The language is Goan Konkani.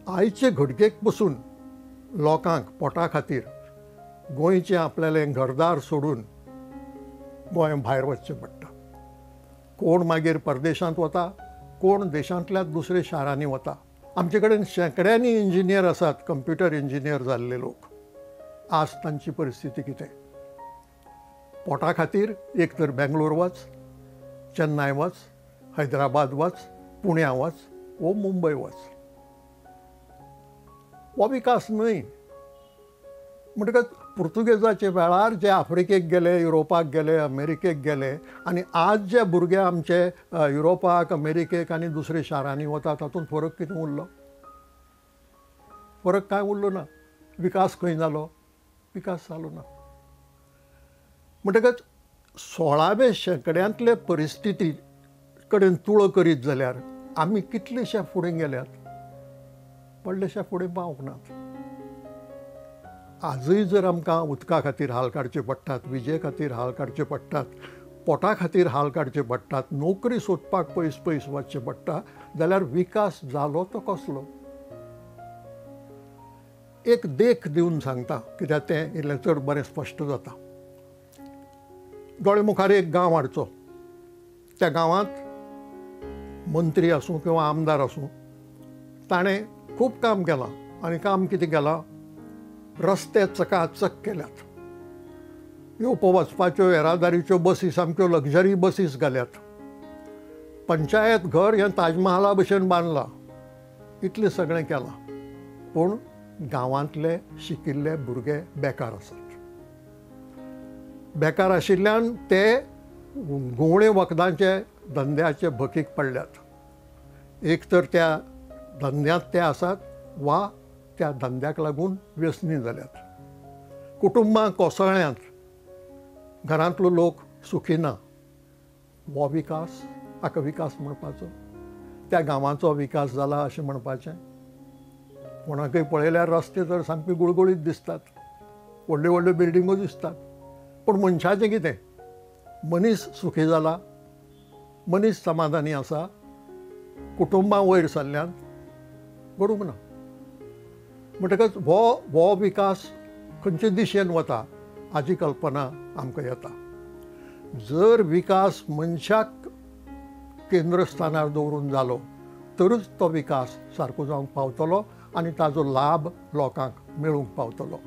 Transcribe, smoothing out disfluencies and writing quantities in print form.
आयचे घडकेक पसून लोकांक पोटा खातीर गोंयचें आपल्यालें घरदार सोडून गोंय भायर वचचें पडटा. कोण मागीर परदेशांत वता, कोण देशांतल्या दुसऱ्या शारांनी वता. आमचे कडेन शेंकड्यांनी इंजिनियर आसात, कंप्युटर इंजिनियर जाल्ले लोक. आज तांची परिस्थिती कितें? पोटा खातीर एक तर बेंगलोर वच, चेन्नय वच, हैदराबाद वच, पुण्या वच वो मुंबय वच. हो विकास न्हय. म्हणटकच पुर्तुगेजाचे वेळार जे आफ्रिकेक गेले, युरोपाक गेले, अमेरिकेक गेले आनी आज जे भुरगे आमचे युरोपाक, अमेरिकेक आनी दुसऱ्या शारांनी वता तातूंत फरक कितें उरलो? फरक कांय उरलो ना. विकास खंय जालो? विकास जालो ना. म्हणटकच 16व्या शेंकड्यांतले परिस्थिती कडेन तुळो करीत जाल्यार आमी कितलेशे फुडें गेल्यात? व्हडलेशे फुडें पावूंक नात. आजूय जर आमकां उदका खातीर हाल काडचे पडटात, विजे खातीर हाल काडचे पडटात, पोटा खातीर हाल काडचे पडटात, नोकरी सोदपाक पयस पयस वचचें पडटा, जाल्यार विकास जालो तो कसलो? एक देख दिवन सांगता कित्याक तें इल्लें चड बरें स्पश्ट जाता. दोळे मुखार एक गांव हाडचो, त्या गांवांत मंत्री आसूं किंवा आमदार आसूं, ताणें खूब काम केलां. आनी काम कितें केलां? रस्ते चकाचक केल्यात, येवपा वचपाच्यो येरादारीच्यो बसी सामक्यो लक्झरी बसीस घाल्यात, पंचायत घर हें ताजमहाला भशेन बांदलां, इतलें सगळें केलां. पूण गांवांतले शिकिल्ले भुरगे बेकार आसात. बेकार आशिल्ल्यान ते घुंवळे वखदांचे धंद्याचे भकीक पडल्यात. एक तर त्या धंद्यांत ते आसात वा त्या धंद्याक लागून व्यसनी जाल्यात. कुटुंबां कोसळ्यांत, घरांतलो लोक सुखी ना. हो विकास? हाका विकास म्हणपाचो? त्या गांवाचो विकास जाला अशें म्हणपाचें? कोणाकय पळयल्यार रस्ते तर सामके गुळगुळीत दिसतात, व्हडल्यो व्हडल्यो बिल्डिंगो दिसतात, पूण मनशाचें कितें? मनीस सुखी जाला, मनीस समाधानी आसा, कुटुंबां वयर सरल्यांत, घडूंक ना. म्हणटकच हो विकास खंयचे दिशेन वता हाची कल्पना आमकां येता. जर विकास मनशाक केंद्रस्थानार दवरून जालो तरूच तो विकास सारको जावंक पावतलो आनी ताजो लाभ लोकांक मेळूंक पावतलो.